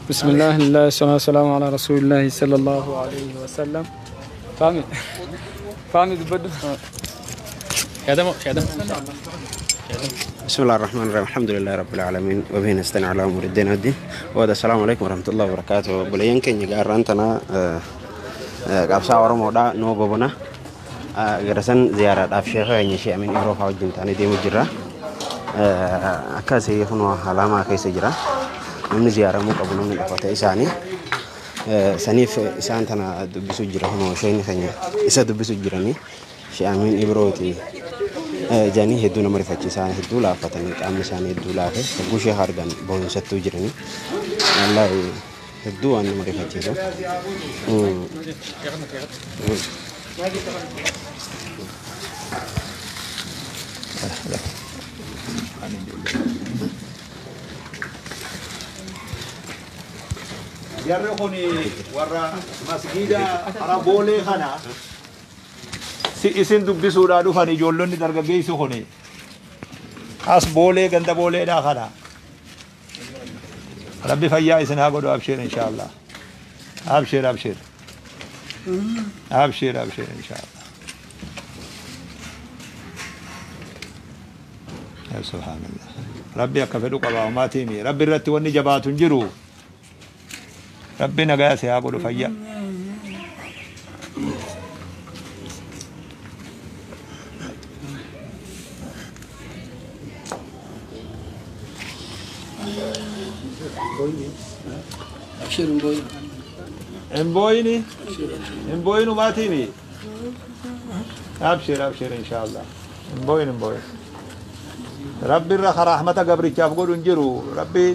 بسم الله لله والصلاة والسلام على رسول الله صلى الله عليه وسلم. فهمي فهمي دبدو. بسم الله الرحمن الرحيم، الحمد لله رب العالمين وبه نستعين على امور الدين والدين. وهذا السلام عليكم ورحمه الله وبركاته. Obboleeyyan keenya gaarraan tana qabsaa Oromoodha nuu gobona gara san ziyaaraadhaaf sheekha keenya Sheekh Amin Ibroo fa'aa wajjin ta'anii deemu jirra. Akkasii kunoo alaamaa keessa jira. Namni ziyaaramuu qabu namni dhufate isaanii saniif isaan tana dubbisuu jira. Kunoo sheekni keenya isa dubbisuu jiranii Sheekh Amin Ibrooti. Jaanii hedduu nama rifachiisaa, hedduu laaffatanii, qaamni isaanii hedduu laafe, hogguu sheekha argan boonsattuu jiranii. Wallaahi hedduu waan nama rifachiisu. Jarri kun warra masgiida karaa Boolee kana si isin dubbisuudhaa dhufan, ijoollonni dargaggeessi kun as Boolee ganda Booleedhaa kana. Rabbi fayyaa isin haa godhu. Abshir inshaallah, abshir, abshir, abshir, abshir inshaallah. Ya subhanallah, Rabbi akka fedhu qaba umaatiimi. Rabbi irratti wanni jabaatu hin jiru. Rabbi nagaa si haa godhu, fayyaa. Hin booyini, hin booyin umaatiimi. Abshir, abshir inshaallah. Hin booyin, hin booyin. Rabbi irra ka rahmata gabrichaaf godhu hin jiru. Rabbi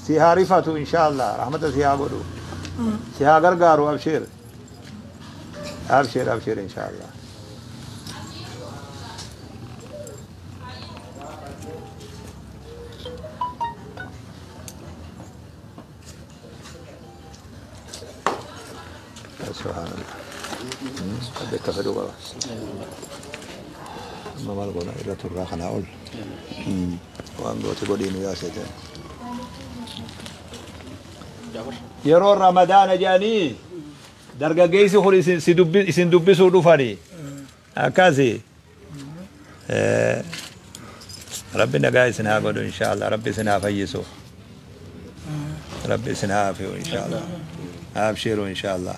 si haa rifatu inshaallah, rahmata si haa godhu, si haa gargaaru. Abshir, abshir, abshir inshaallah. Subhanallah, rabbi akka fedhu qaba. Amma maal goona? Irra turraa kanaa ol waan goote godhiinu yaaseete. Yeroo Ramadaana jedhanii dargaggeessi kun isin si isin dubbisuu dhufanii akkasi. Rabbi nagaa isin haa godhu inshaallah. Rabbi isin haa fayyisu, Rabbi isin haa afiyu inshaallah. Abshiru inshaallah.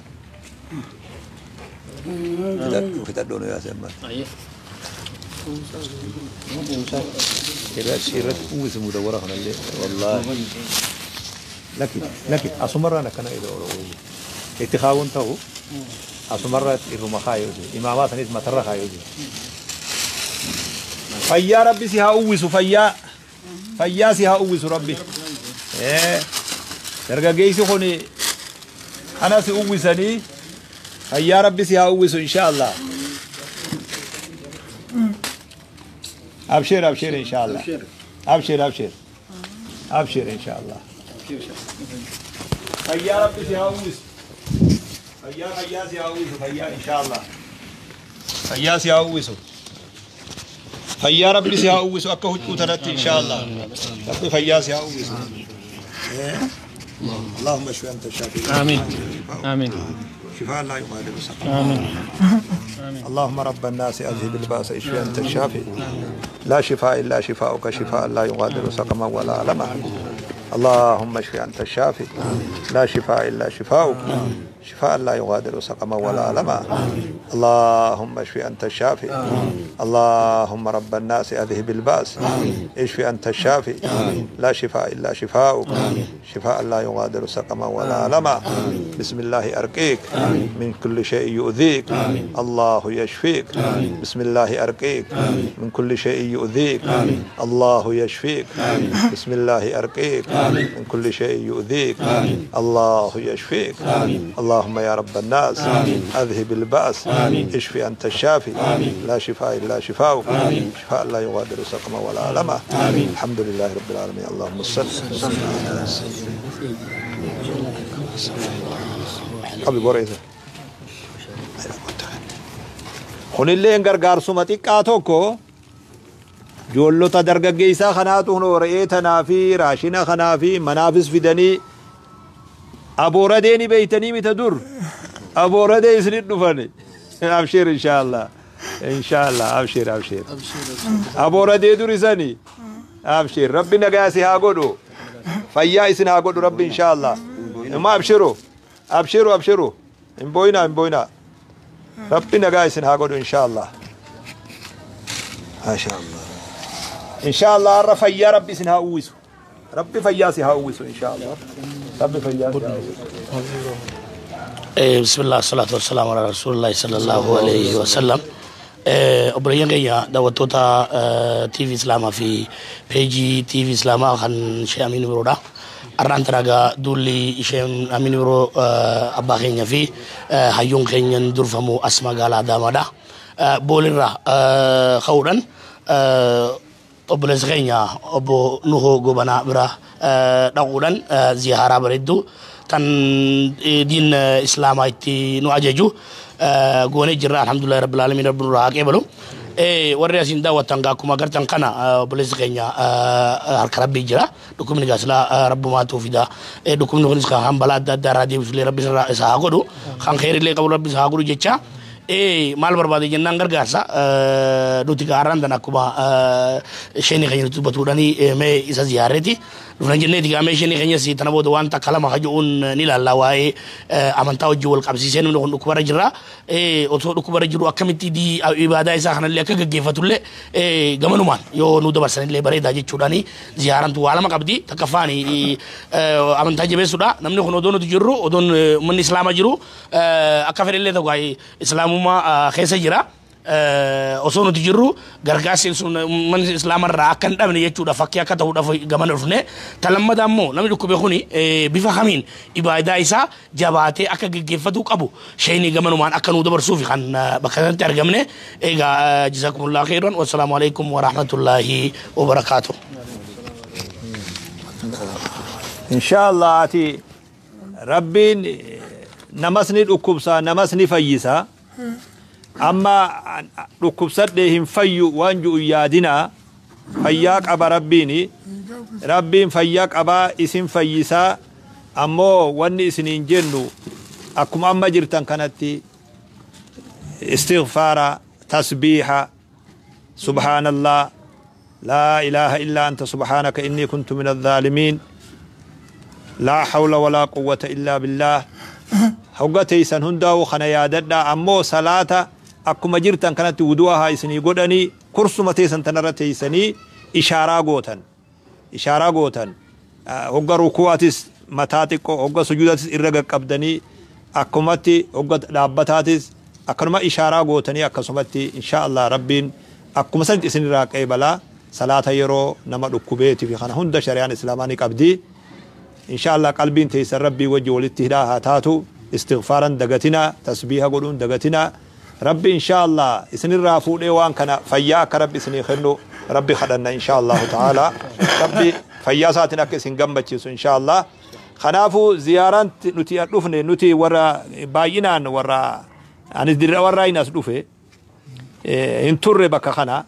Fitadhuu nu yaase amma irratti irratti uwwisi mudawwara kanallee. Wallaahi lakki lakki, asumarraan akkana irra itti kaawun ta'u, asumarra irruma kaayuuti, imaamaa sanis matarra kaayuuti. Fayyaa Rabbi si haa uwwisu, fayyaa, fayyaa si haa uwwisu Rabbi. Dargaggeessi kun kana si uwwisanii, fayyaa Rabbi si haa uwwisu inshaallah. Abshir, abshir inshaallah. Abshir, abshir, abshir inshaallah. Fayyaa Rabbi si haa uwwisu, fayyaa, fayyaa si haa uwwisu, fayyaa inshaallah. Fayyaa si haa uwwisu, fayyaa Rabbi si haa uwwisu akka huccuu tanatti inshaallah. Rabbi fayyaa si haa uwwisu. اللهم اشف انت الشافي. آمين آمين. شفاء لا يغادر سقما. آمين. اللهم رب الناس اذهب الباس، اشف انت الشافي، لا شفاء الا شفاؤك، شفاء لا يغادر سقما ولا الما. اللهم اشف انت الشافي، لا شفاء الا شفاؤك، شفاء لا يغادر سقما ولا الما. اللهم اشف انت الشافي. اللهم رب الناس اذهب الباس، اشف انت الشافي، لا شفاء الا شفاؤك، شفاء لا يغادر سقما ولا الما. بسم الله ارقيك من كل شيء يؤذيك، الله يشفيك. بسم الله ارقيك من كل شيء يؤذيك، الله يشفيك. بسم الله ارقيك من كل شيء يؤذيك، الله يشفيك. اللهم يا رب الناس اذهب البأس، اشف انت الشافي، لا شفاء الا شفاؤك، شفاء لا يغادر سقما ولا الما. الحمد لله رب العالمين. اللهم صل قبل بريزة. Kunillee gargaarsuma xiqqaa tokko. Ijoollota dargaggeessaa kanaatu hunoo re'ee tanaa fi raashina kanaa fi manaafis fidanii abooradee ni beeytanii mita dur abooradee isinit dhufani. Abshir, inshaallah, inshaallah, abshir, abshir. Abooradee dur isani. Abshir, Rabbi nagaa si haa godhu, fayyaa isin haa godhu Rabbi, inshaallah. Imma abshiru, abshiru, abshiru, hin booyinaa, hin booyinaa. Rabbi nagaa isin haa godhu, inshaallah. Maashaallah, inshaallah. Har'a fayyaa Rabbi isin haa uwwisu. Rabbi fayyaa si haa uwwisu, inshaallah. Rabbi fayyaa si haa uwwisu. بسم الله، الصلاة والسلام على رسول الله صلى الله عليه وسلم. Obboleeyyan keenya daawwattoota TV Islaamaa fi peejii TV Islaamaa kan Shee Amiin Biroodha. Har'aan tana duulli isheen Amiin Biroo abbaa keenya fi hayyuun keenyan durfamu as magaalaa Adaamaadha. Boolirraa ka'uudhaan obboleessa keenya obbo Nuhoo Gobanaa bira dhaquudhaan ziyaaraa bareedduu tan diin Islaamaa itti nu ajaju goonee jirra. Alhamdulillahi rabbil alamin, rabbi nurraa haa qeebalu. Warri asiin daawwattan akkuma agartan kana obboleessi keenya harka Rabbii jira. Dhukkubni gaasilaa Rabbumaatu fida. Dhukkubni kunis kan balaa adda addaa irraa deebisullee Rabbi isa haa godhu, kan kheyrillee qabu Rabbi isa haa godhu jecha. Maal barbaade jennaan gargaarsa nuti gaarraan tan akkuma isheen keenya nuti dubbatuudhaani mee isa ziyaarreeti dhufnan jenneeti. Mee isheen keenyas tana booda waan takka lama kaju'uun ni ilaalla. Waa'ee amantaa wajjin wal qabsiisee namni kun dhukkubarra jira. Osoo dhukkubarra jiru akkamitti ibaadaa isaa kanallee akka gaggeeffatullee gamanumaan yoo nu dabarsanillee bareedaa jechuudhaani. Ziyaarantu waa lama qabdi. Takkaffaan amantaa jabeessuudha. Namni kun odoo nuti jirru, odoon uummanni Islaamaa jiru, akka fedhellee ta'u Islaamummaa keessa jira. Osoo nuti jirru gargaarsi sun uummanni Islaamarraa akka hin dhabne jechuudha, fakkii akka ta'uudhaaf gamana dhufne. Ta lammataa immoo namni dhukkube kuni bifa kamiin ibaadaa isaa jabaatee akka gaggeeffatuu qabu sheenii gamanumaan akka nuu dabarsuuf kan bakka kanatti argamne. Egaa jazakumullahu khairan, wassalaamu alaikum warahmatullaahi wabarakaatuh. Inshaallah, ati Rabbiin namas ni dhukkubsa, namas ni fayyisa. Amma dhukkubsadhee hin fayyu waan ju'u yaadinaa. Fayyaa qaba Rabbiini. Rabbiin fayyaa qabaa, isin fayyisaa. Ammoo wanni isiniin jennu akkuma amma jirtan kanatti istighfaara, tasbiiha, subhaanallah, laa ilaaha illaa anta subhaanaka innii kuntu min adh-dhaalimiin, laa hawla walaa quwwata illaa billaah. Hogga teeysan hundaa'u kana yaadadhaa. Ammoo salaata akkuma jirtan kanatti wudu'a haa isinii godhanii, kursuma teessan tanarra teeysanii ishaaraa gootan, ishaaraa gootan. Hogga rukuwaatis mataa xiqqoo, hogga sujuudatis irra qaqqabdanii, akkumatti hogga dhaabbataatis akkanuma ishaaraa gootanii, akkasumatti insha Allah Rabbiin akkuma sanitti isinirraa qeebalaa. Salaata yeroo nama dhukkubeetii fi kana hunda shari'aan Islaamaa ni qabdi. Insha Allah qalbiin teessan Rabbii wajji walitti hidhaa haa taatu. Istighfaaran dagatinaa, tasbiiha godhuun dagatinaa. Rabbi insha Allah isinirraa fuudhee waan kana fayyaa akka Rabbi isinii kennu Rabbi kadhanna, insha Allahu ta'ala. Rabbi fayyaa isaatiin akka isin gammachiisu, insha Allah. Kanaafuu ziyaaraan nuti dhufne, nuti warra baay'inaan warra anis dirra warraa hin as dhufe hin turre bakka kana.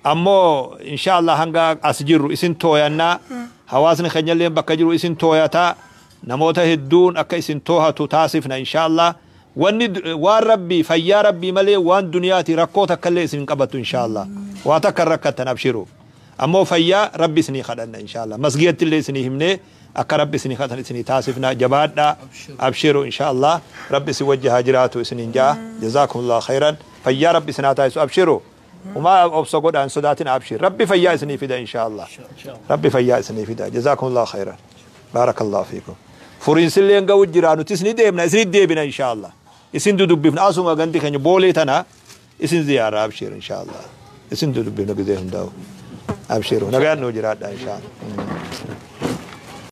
Ammoo insha Allah hanga as jirru isin tooyannaa. Hawaasni keenyallee bakka jiru isin tooyataa, namoota hedduun akka isin toohatu taasifna, insha Allah. Wanni waan Rabbii, fayyaa Rabbii malee waan duniyaati rakkoo takkallee isin qabattu, insha Allah. Waa takka hin rakkattan, abshiru. Ammoo fayyaa Rabbi isinii kadhanna, insha Allah. Masgiyatti illee isinii himnee akka Rabbi isinii kadhatan isinii taasifna. Jabaadhaa, abshiru, insha Allah. Rabbi isin wajji haa jiraatu isiniin ja'a. Jazaakumullahu khairan. Fayyaa Rabbi isin haa taasisu, abshiru. Umaa obsa godhaa, hin sodaatin, abshir. Rabbi fayyaa isinii fida, insha Allah. Rabbi fayyaa isinii fida. Jazaakumullahu khairan, baarakallahu fiikum. Furiinsillee ga'u jira, nutis ni deemna, isinit deebina, insha Allah. Isin dudubbifna. Asuma gandi keenya Boolee tana isin ziyaara, abshir, insha Allah. Isin dudubbifna gizee hundaa'u, abshiru. Nagaan nuu jiraadha, insha Allah.